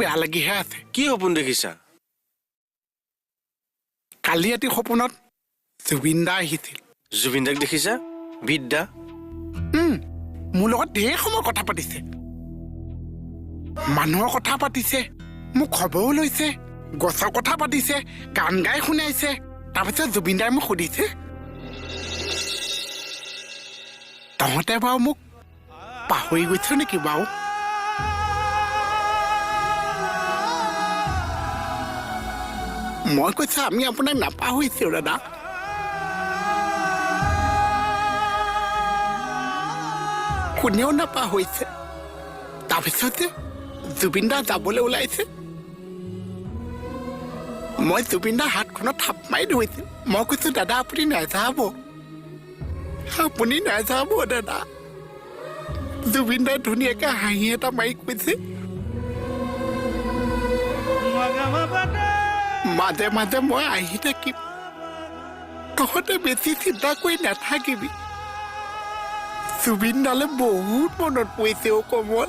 বেয়া লাগিহে আছে। কি সপোন দেখিছা? কালি ৰাতি সপোনত জুবিন দা আহিছিল। জুবিন দাক দেখিছা? বিদ্যা? মোৰ লগত ঢেৰ সময় কথা পাতিছে, মানুহৰ কথা পাতিছে, মোক খবৰো লৈছে, গছৰ কথা পাতিছে, গান গাই শুনাইছে। তাৰপিছত জুবিন দাই মোক সুধিছে, তহঁতে বাৰু মোক পাহৰি গৈছ নেকি বাৰু? মই কৈছো, আমি আপোনাক নাপাহৰিছো দাদা। কোনেও নাপাহৰিছে। তাৰপিছতে জুবিন দা যাবলৈ ওলাইছে, মই জুবিন দাৰ হাতখনত থাপ মাৰি ধৰিছো। মই কৈছো, দাদা আপুনি নাযাব, আপুনি নাযাব দাদা। জুবিন দাই ধুনীয়াকে হাঁহি এটা মাৰি কৈছে, মাজে মাজে মই আহি থাকিম, তহঁতে বেছি চিন্তা কৰি নাথাকিবি। জুবিন দালে বহুত মনত পৰিছে অ' কমল।